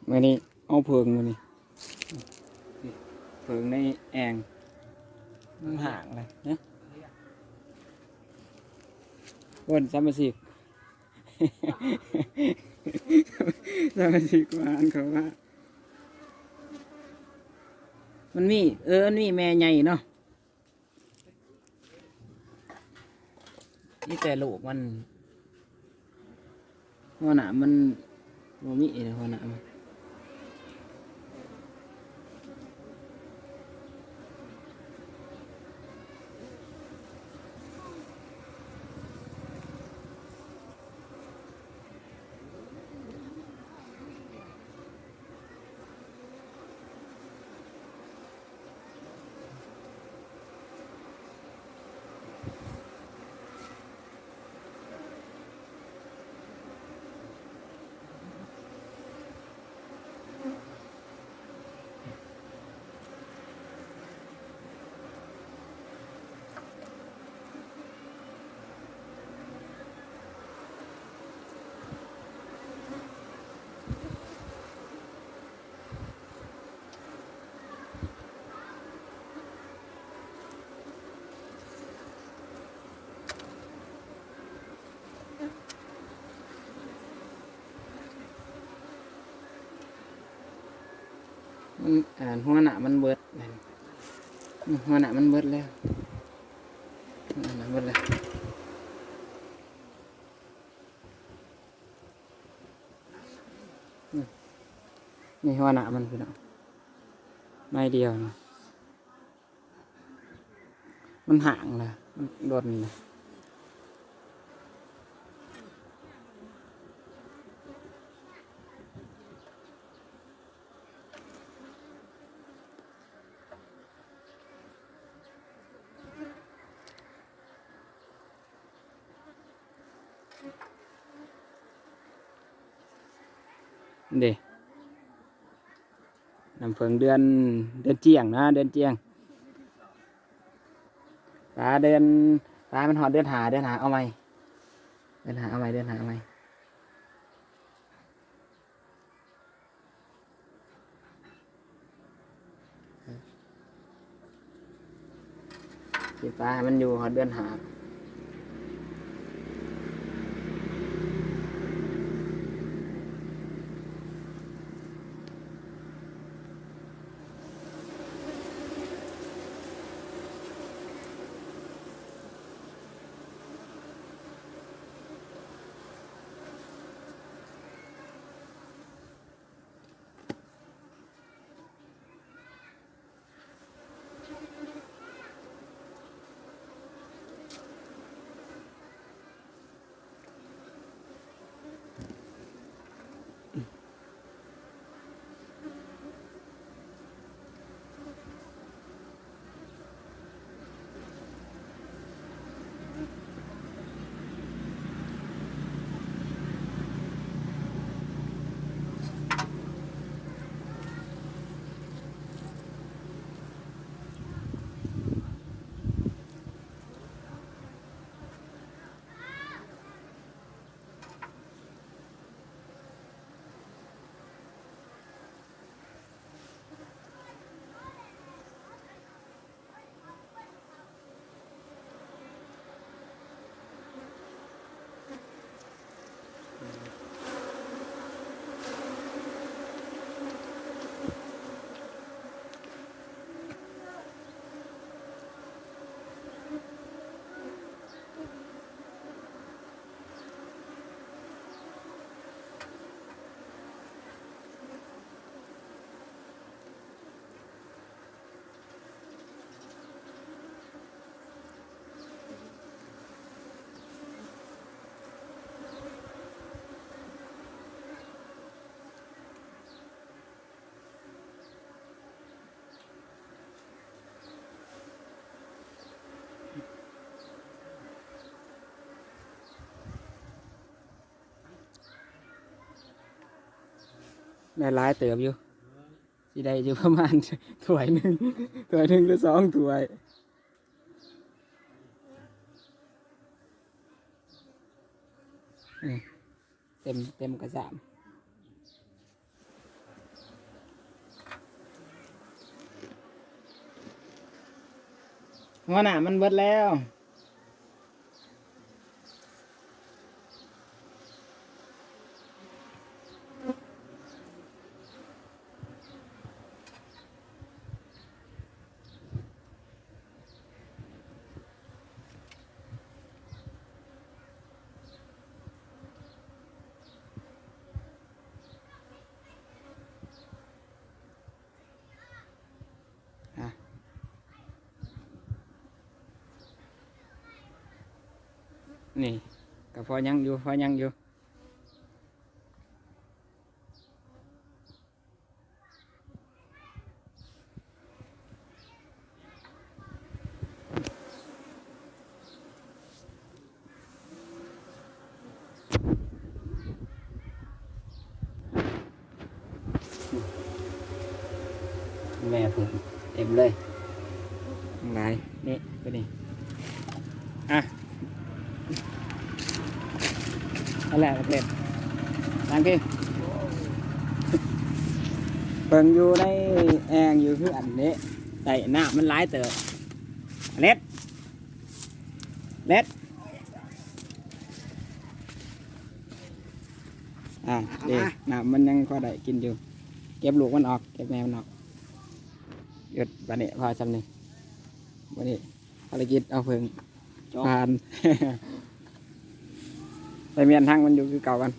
ມື້ນີ້ເອົາເຜິ້ງ ມື້ນີ້ເຜິ້ງໃນແອ່ງ ມັນຫ້າງແລ້ວນະ. ເພິ່ນສະມາຊິກ ສະມາຊິກມາອ່ານເຂົາວ່າ ມັນມີ ເອີ ມັນມີແມ່ໃຫຍ່ເນາະ. ມີແຕ່ລູກມັນ ຫົວໜ້າມັນບໍ່ມີເດ້ ຫົວໜ້າມັນ. ມັນ ອ່າ ຫົວໜ້າມັນເບິດ ອືມ ຫົວໜ້າມັນເບິດແລ້ວ ຫົວໜ້າເບິດແລ້ວ. ອືມ ນີ້ຫົວໜ້າມັນ ພີ່ນ້ອງ ໜ້ອຍດຽວນະ. ມັນຫ້າງລະ ມັນດົນລະ. ເດ້ ນ້ຳເຜິ້ງເດືອນ ເດືອນຈຽງນະ ເດືອນຈຽງ ປາເດືອນ ປາມັນຮອດເດືອນຫ້າ ເດືອນຫ້າເອົາໃໝ່ ເດືອນຫ້າເອົາໃໝ່ ເດືອນຫ້າເອົາໃໝ່. ຊິປາໃຫ້ມັນຢູ່ຮອດເດືອນຫ້າ. ໄດ້ຫຼາຍເຕີບຢູ່ ຊິໄດ້ຢູ່ປະມານຖ້ວຍໜຶ່ງ ຖ້ວຍໜຶ່ງຫຼືສອງຖ້ວຍ. ອືມ ເຕັມ ເຕັມກະຊາມ. ຫົວໜ້າມັນເບິດແລ້ວ. ອ່ະ ນີ້ກໍພໍຍັງຢູ່ ພໍຍັງຢູ່. ແມ່ເພິ່ນເຕັມເລີຍ ຫຼາຍນີ້ ຕົວນີ້ ອ່ະ ນັ້ນແຫຼະປະເທດ ທາງພີ້ ເບິ່ງຢູ່ໃນແອ່ງຢູ່ເຮືອນເດ້ ໄດ້ນ້ຳມັນຫຼາຍເຕີບ ເລັດ ເລັດ ອ່າ ເດ້ ນ້ຳມັນຍັງພໍໄດ້ກິນຢູ່ ເກັບລູກມັນອອກ ເກັບແມ່ມັນອອກ ຢຸດ ບາດນີ້ພໍຊ່ຳນີ້ ບາດນີ້ພາລະກິດເອົາເຜິ້ງ ຈບ ຜ່ານ ໄປມ້ຽນຮັງມັນຢູ່ຄືເກົ່າກັນ.